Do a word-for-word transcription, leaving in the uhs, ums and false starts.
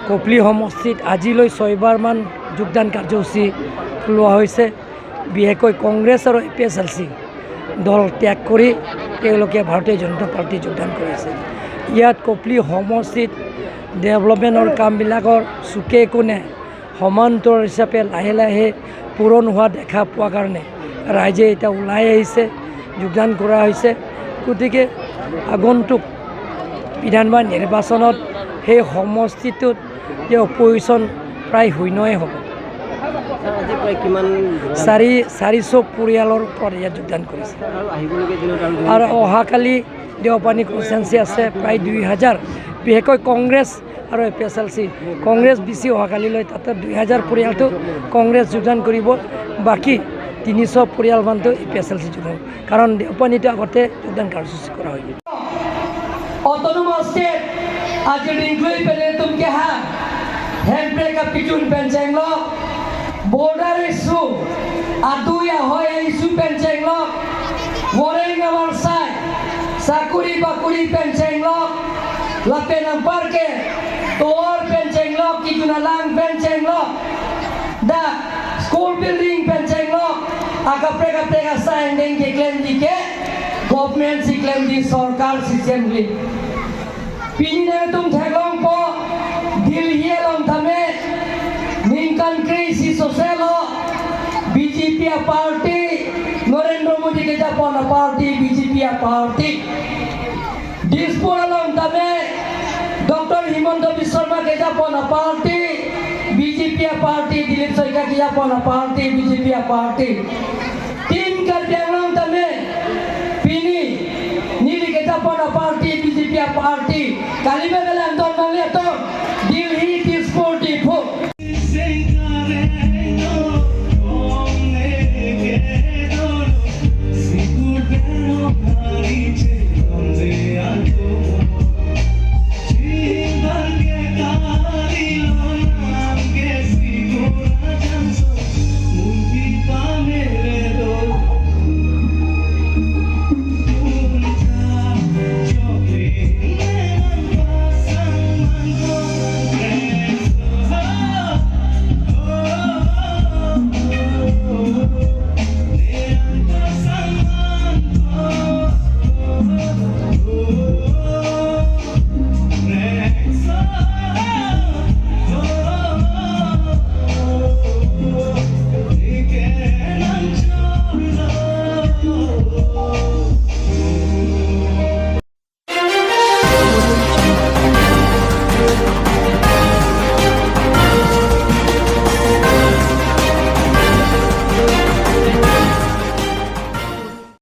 কপলি সমষ্টিত আজিলৈ ছয়বাৰমান যোগদান কাৰ্যসূচী লোৱা হৈছে। বিশেষকৈ কংগ্ৰেছ আৰু এ পি এছ এল চি দল ত্যাগ কৰি তেওঁলোকে ভাৰতীয় জনতা পাৰ্টীত যোগদান কৰিছে। ইয়াত কপলি সমষ্টিত ডেভেলপমেণ্টৰ কামবিলাকৰ চুকে কোণে সমান্তৰাল হিচাপে লাহে লাহে পূৰণ হোৱা দেখা পোৱা কাৰণে ৰাইজে এতিয়া ওলাই আহিছে, যোগদান কৰা হৈছে। গতিকে আগন্তুক বিধানসভা নিৰ্বাচনত সেই সমষ্টিটোত যে অপজিশ্যন প্ৰায় শূন্যই হ'ব। ছাৰ, আজি প্ৰায় কিমান যোগদান? চাৰি চাৰিশ পৰিয়ালৰ ওপৰত ইয়াত যোগদান কৰিছে। আৰু আহিবলগীয়া দিনত আৰু আৰু অহাকালি দেওপানী কনষ্টিটুৱেঞ্চি আছে প্ৰায় দুই হাজাৰ, বিশেষকৈ কংগ্ৰেছ আৰু এ পি এছ এল চি, কংগ্ৰেছ বেছি। অহাকালিলৈ তাতে দুই হাজাৰ পৰিয়ালটো কংগ্ৰেছ যোগদান কৰিব, বাকী তিনিশ পৰিয়ালমানটো এ পি এছ এল চি যোগদান, কাৰণ দেওপানীটো আগতে যোগদান কাৰ্যসূচী কৰা হয়। Autonomous State, ajir dingklui pen ilitum keha, hemprek kapachun pen chenglok, border issue, adui ahoi issue pen chenglok, voreng avarsai, sakuri bakuri pen chenglok, lapen anparke, tovar pen chenglok, kejun alang pen chenglok, dak school building pen chenglok, akaprek kaprek asai angdeng keklemji ke, government si klemji, sorkar si klemji. Pini nangtum theklongpo, Delhi along tame ningkan kre-isi soselo B J P aparty, Narendra Modi kejapon aparty B J P aparty. Dispur along tame Doctor Himanta Biswa Sarma kejapon aparty B J P aparty, Dilip Sarkar kejapon aparty B J P aparty. Team Karbi Anglong tame pini neli kejapon aparty B J P aparty. Kali ba kali, anton bang le anton.